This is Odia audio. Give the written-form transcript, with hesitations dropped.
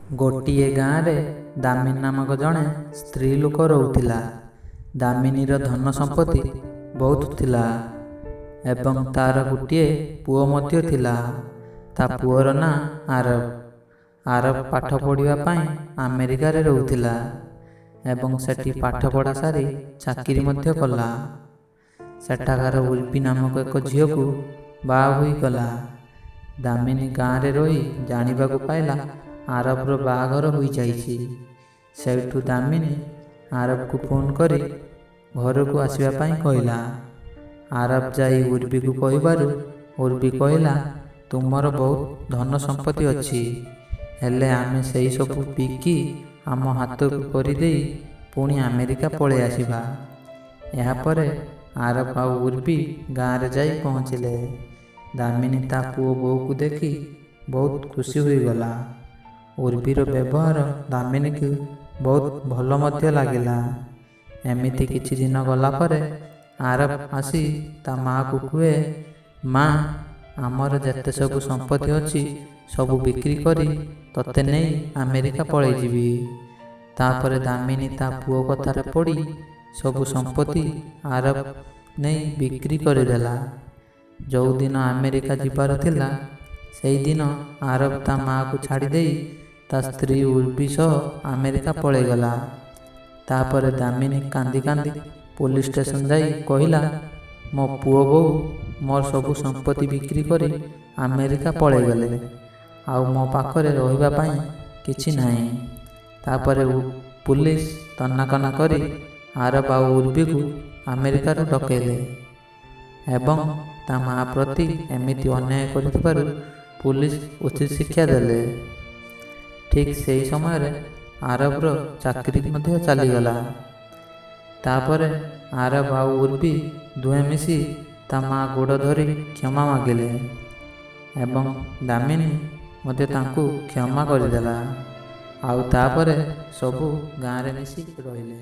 ଗୋଟିଏ ଗାଁରେ ଦାମିନୀ ନାମକ ଜଣେ ସ୍ତ୍ରୀ ଲୋକ ରହୁଥିଲା। ଦାମିନୀର ଧନ ସମ୍ପତ୍ତି ବହୁତ ଥିଲା ଏବଂ ତାର ଗୋଟିଏ ପୁଅ ମଧ୍ୟ ଥିଲା। ତା ପୁଅର ନାଁ ଆରବ। ଆରବ ପାଠ ପଢ଼ିବା ପାଇଁ ଆମେରିକାରେ ରହୁଥିଲା ଏବଂ ସେଠି ପାଠପଢ଼ା ସାରି ଚାକିରି ମଧ୍ୟ କଲା। ସେଠାକାର ଉର୍ବୀ ନାମକ ଏକ ଝିଅକୁ ବାହା ହୋଇଗଲା। ଦାମିନୀ ଗାଁରେ ରହି ଜାଣିବାକୁ ପାଇଲା ଆରବର ବାହାଘର ହୋଇଯାଇଛି। ସେଇଠୁ ଦାମିନୀ ଆରବକୁ ଫୋନ୍ କରି ଘରକୁ ଆସିବା ପାଇଁ କହିଲା। ଆରବ ଯାଇ ଉର୍ବୀକୁ କହିବାରୁ ଉର୍ବୀ କହିଲା, ତୁମର ବହୁତ ଧନ ସମ୍ପତ୍ତି ଅଛି, ହେଲେ ଆମେ ସେଇ ସବୁ ବିକି ଆମ ହାତକୁ କରିଦେଇ ପୁଣି ଆମେରିକା ପଳେଇ ଆସିବା। ଏହାପରେ ଆରବ ଆଉ ଉର୍ବୀ ଗାଁରେ ଯାଇ ପହଞ୍ଚିଲେ। ଦାମିନୀ ତା ପୁଅ ବୋହୂକୁ ଦେଖି ବହୁତ ଖୁସି ହୋଇଗଲା। ଉର୍ବୀର ବ୍ୟବହାର ଦାମିନୀକୁ ବହୁତ ଭଲ ମଧ୍ୟ ଲାଗିଲା। ଏମିତି କିଛି ଦିନ ଗଲା ପରେ ଆରବ ଆସି ତା ମାଆକୁ କୁହେ, ମା, ଆମର ଯେତେ ସବୁ ସମ୍ପତ୍ତି ଅଛି ସବୁ ବିକ୍ରି କରି ତୋତେ ନେଇ ଆମେରିକା ପଳେଇଯିବି। ତାପରେ ଦାମିନୀ ତା ପୁଅ କଥାରେ ପଡ଼ି ସବୁ ସମ୍ପତ୍ତି ଆରବ ନେଇ ବିକ୍ରି କରିଦେଲା। ଯେଉଁଦିନ ଆମେରିକା ଯିବାର ଥିଲା ସେଇଦିନ ଆରବ ତା ମାଆକୁ ଛାଡ଼ିଦେଇ ତା ସ୍ତ୍ରୀ ଉର୍ବୀ ସହ ଆମେରିକା ପଳେଇଗଲା। ତାପରେ ଦାମିନୀ କାନ୍ଦି କାନ୍ଦି ପୋଲିସ ଷ୍ଟେସନ ଯାଇ କହିଲା, ମୋ ପୁଅ ବୋହୂ ମୋର ସବୁ ସମ୍ପତ୍ତି ବିକ୍ରି କରି ଆମେରିକା ପଳେଇଗଲେ, ଆଉ ମୋ ପାଖରେ ରହିବା ପାଇଁ କିଛି ନାହିଁ। ତାପରେ ପୁଲିସ ତନାକନା କରି ଆରବ ଆଉ ଉର୍ବୀକୁ ଆମେରିକାରୁ ଡକେଇଲେ ଏବଂ ତା ମା ପ୍ରତି ଏମିତି ଅନ୍ୟାୟ କରିଥିବାରୁ ପୁଲିସ ଉଚିତ ଶିକ୍ଷା ଦେଲେ। ଠିକ୍ ସେହି ସମୟରେ ଆରବର ଚାକିରି ମଧ୍ୟ ଚାଲିଗଲା। ତାପରେ ଆରବ ଆଉ ଉର୍ବୀ ଦୁହେଁ ମିଶି ତା ମା ଗୋଡ଼ ଧରି କ୍ଷମା ମାଗିଲେ ଏବଂ ଦାମିନୀ ମଧ୍ୟ ତାଙ୍କୁ କ୍ଷମା କରିଦେଲା। ଆଉ ତାପରେ ସବୁ ଗାଁରେ ମିଶି ରହିଲେ।